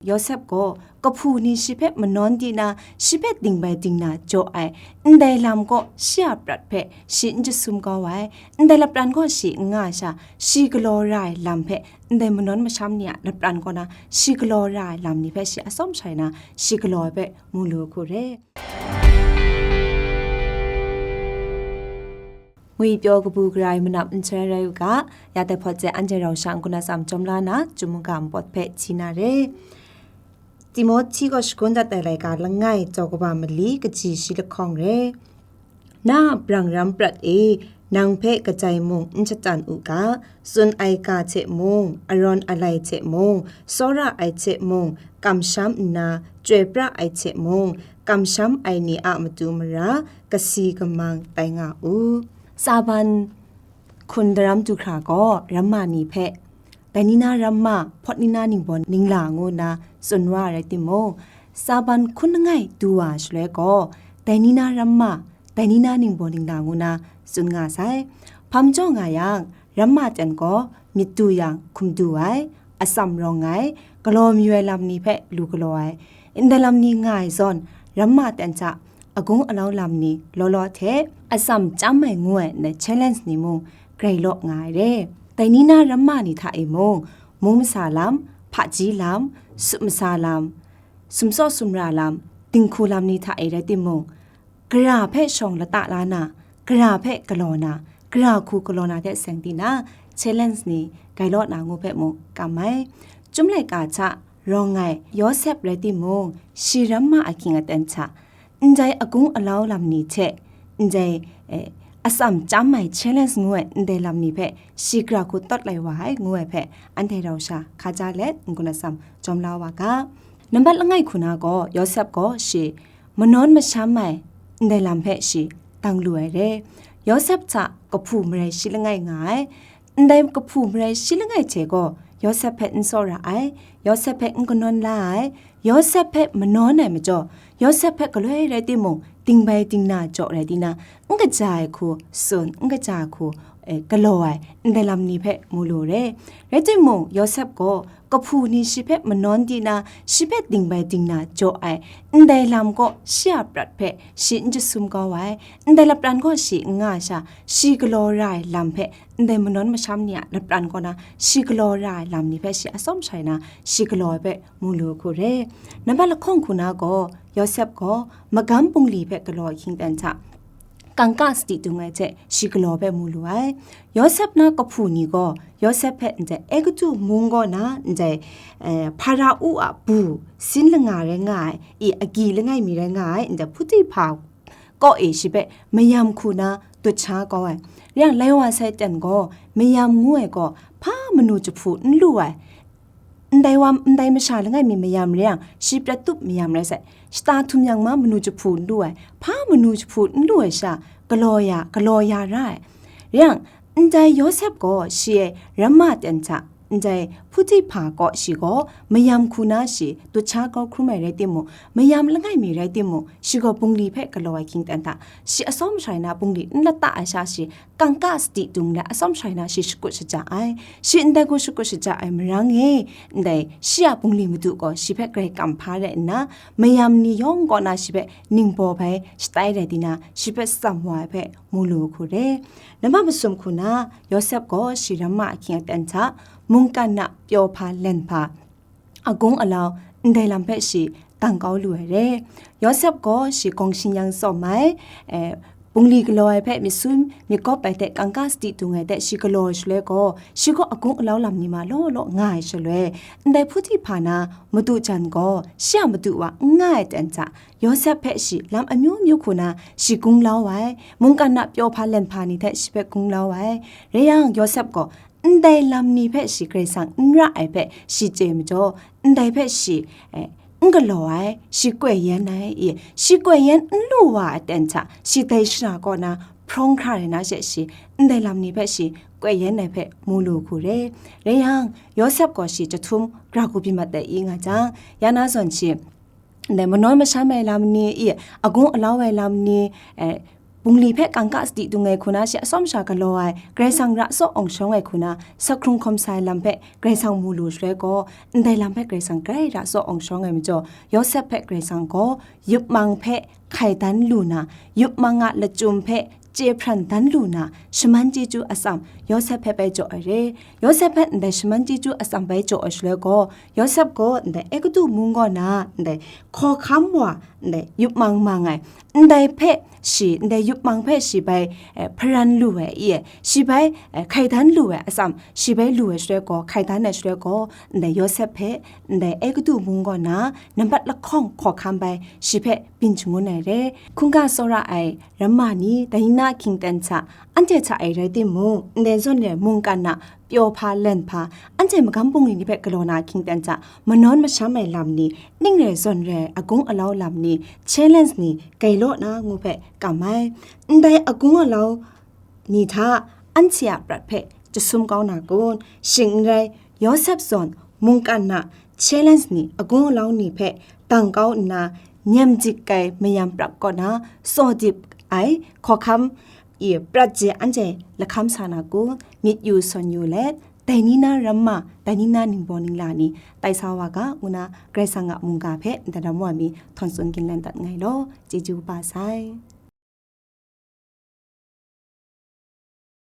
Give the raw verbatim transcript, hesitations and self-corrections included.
Yawsep gaw kahpu ni shi hpe manawn di na, shi hpe dingbai dingna jaw ai, ndai lam gaw shi a prat hpe shi n jasum kau ai, ndai lapran gaw shi n nga ai sha, shi galaw ra ai lam hpe, ndai manawn masham ni a lapran kaw na shi galaw ra ai lam ni hpe shi atsawm shai na, shi galaw ai hpe mu lu hku re. Ngwi pyaw kabu gara ai manap n sha rai u ga, ya dai hpawt hte anhte rau sha n-gun atsam chyawm la na, Chyum mungga npawt hpe hti na re. Timohti gaw shagun dat ai laika langai, jau kaba mali, kaji shi lahkawng re. Na a brang ram prat e, nang hpe kajai mung n shatan u ga, tsun ai ga hte mung, arawn alai hte mung, tsawra ai hte mung, kamsham nna, chyoi pra ai hte mung, kamsham ai ni a matu mara, kasi kamang tai nga u. Tsaban hkun daram du hkra gaw, ramma ni hpe, dai ni na ramma, hpawt ni na ningbaw ningla ngu nna tsun wa ai rai timung, tsaban hkun langai du wa shaloi gaw, dai ni na ramma, dai ni na ningbaw ningla ngu nna tsun nga sai. Hpa majaw nga yang, ramma ten gaw myit du yang hkum du ai, atsam rawng ai, galaw mayu ai lam ni hpe lu galaw ai, ndai lam ni nga ai zawn, ramma ten hta agung alau lam ni law law hte atsam chyam ai ngu ai ndai challenge ni mung grai law nga ai re. Dai ni na ramma ni hta e mung, mung masa lam, hpaji lam, sup masa lam, sumsaw sumra lam, dinghku lam ni hta e rai timung, gara hpe shawng lata la na, gara hpe galaw na, gara hku galaw na hte seng di na, challenge ni grai law na ngu hpe mung kam ai. Chyum laika hta rawng ai Yawsep rai timung, shi ramma ahkying aten hta, ndai agung alau lam ni hte, ndai, eh, atsam chyam ai challenge ngu ai ndai lam ni hpe shi gara hku tawt lai wa ai ngu ai hpe, anhte rau sha hkaja let n-gun atsam jawm la wa ga. Nambat langai hku na gaw, Yawsep gaw shi manawn masham ai ndai lam hpe shi dang lu ai re. Yawsep hta kahpu marai shi langai nga ai. Ndai kahpu marai shi langai hte gaw, Yawsep hpe n tsawra ai, Yawsep hpe n kanawn la ai, Yawsep hpe manawn ai majaw, Yawsep hpe galoi rai timung, dingbai dingna jaw rai di na, n kaja ai hku tsun, n kaja ai hku, eh, galaw ai, ndai lam ni hpe mu lu re. Rai timung, Yawsep gaw kahpu ni shi hpe manawn di na, shi hpe dingbai dingna jaw ai, ndai lam gaw shi a prat hpe shi n jasum kau ai, ndai lapran gaw shi n nga ai sha, shi galaw ra ai lam hpe, ndai manawn masham ni a lapran kaw na, shi galaw ra ai lam ni hpe shi atsawm shai na, shi galaw ai hpe mu lu hku re. Nambat lahkawng hku na gaw, Yawsep gaw magam bungli hpe galaw ahkying ten hta, kangka sadi dung ai hte shi galaw hpe mu lu ai. Yawsep na kahpu ni gaw, Yawsep hpe ndai Egutu mung kaw na ndai, eh, Hparao a bu sin langa rai nga ai, i agyi langai mi rai nga ai, ndai Hputhihpa kaw e shi hpe mayam hku na dut sha kau ai. Rai yang, lai wa sai ten gaw, mayam ngu ai gaw, hpa manu jahpu n lu ai. Ndai wa, ndai masha langai mi mayam rai yang, shi prat tup mayam rai sai, shata htum yang ma manu jahpu n lu ai, hpa manu jahpu n lu ai sha, galaw ya, galaw ya ra ai. Rai yang, ndai Yawsep gaw shi e ramma ten hta, ndai Hputhihpa kaw shi gaw mayam hku na shi dut sha kau hkrum ai rai timung, mayam langai mi rai timung, shi gaw bungli hpe galaw ai hkying ten hta, shi atsawm shai na bungli n lata ai sha shi, kangka sadi dung let atsawm shai na shi shakut shaja ai. Shi ndai hku shakut shaja ai marang e, ndai shi a bungli madu gaw shi hpe grai kam hpa rai nna, mayam ni yawng kaw na shi hpe ningbaw bai shatai rai di na, shi hpe tsam wa ai hpe mu lu hku re. Nambat masum hku na, Yawsep gaw shi ramma ahkying aten hta, mungkan na pyaw hpa len hpa, agung alau, ndai lam hpe shi dang kau lu ai re. Yawsep gaw shi gawng shin yang tsawm ai, eh, bungli galaw ai hpe myit sun myit kawp ai hte kangka sadi dung ai hte shi galaw ai shaloi gaw, shi gaw agung alau lam ni ma law law nga ai shaloi, ndai Hputhihpa na madu jan gaw shi a madu wa n nga ai ten hta, Yawsep hpe shi lam amyu myu hku na shi gunglau ai, mungkan na pyaw hpa len hpa ni hte shi hpe gunglau ai. Rai yang, Yawsep gaw ndai lam ni hpe shi Karai Kasang n ra ai hpe shi chye majaw, ndai hpe shi, eh, n galaw ai, shi koi yan ai, i, shi koi yan n lu wa ai ten hta, shi dai shara kaw na hprawng hkra rai na she shi, ndai lam ni hpe shi koi yan ai hpe mu lu hku re. Rai yang, Yawsep gaw shi chyahtum gara hku byin mat ai i nga jang, ya na zawn shi, ndai manawn masham ai lam ni, i, agung alau ai lam ni, eh, bungli hpe kangka sadi dung ai hku na, shi atsawm sha galaw ai, Karai Kasang ra tsaw awng shawng ai hku na, sakhkrung hkawm sa ai lam hpe Karai Kasang mu lu shaloi gaw, ndai lam hpe Karai Kasang grai ra tsaw awng shawng ai majaw, Yawsep hpe Karai Kasang gaw yupmang hpe hkai dan lu na, yupmang a lachyum hpe chye hpran dan lu na, shaman chyeju atsam Yawsep hpe bai jaw ai re. Yawsep hpe ndai shaman chyeju atsam bai jaw ai shaloi gaw, Yawsep gaw ndai Egutu mung kaw na ndai hkawhkam wa, ndai yupmang mang ai, ndai hpe shi, ndai yupmang hpe shi bai, eh, hparan lu ai, i e, shi bai, eh, hkai dan lu ai atsam, shi bai lu ai shaloi gaw, hkai dan ai shaloi gaw, ndai Yawsep hpe ndai Egutu mung kaw na nambat lahkawng hkawhkam bai shi hpe byin shangun ai re. Hkungga tsawra ai ramma ni, dai ni na hkying ten hta, anhte hta e rai timung, ndai zawn re mungkan a pyaw hpa, len hpa, anhte magam bungli ni hpe galaw na hkying ten hta, manawn masham ai lam ni, ning re zawn re ai agung alau lam ni, challenge ni, gailaw na ngu hpe kam ai. Ndai agung alau ni hta anhte a prat hpe jasum kau na kun? Shing n rai, Yawsep zawn mungkan a challenge ni, agung alau ni hpe dang kau nna, nyem dik ai mayam prap kaw na tsaw dip ai hkawhkam i prat je anhte lahkam sa na kun? Myit yu sawn yu let, dai ni na ramma, dai ni na ningbaw ningla ni tai sa wa ga, ngu na Karai Kasang a mungga hpe ndaram wa mi htawn tsun ginlan dat nngai law. Chyeju kaba sai.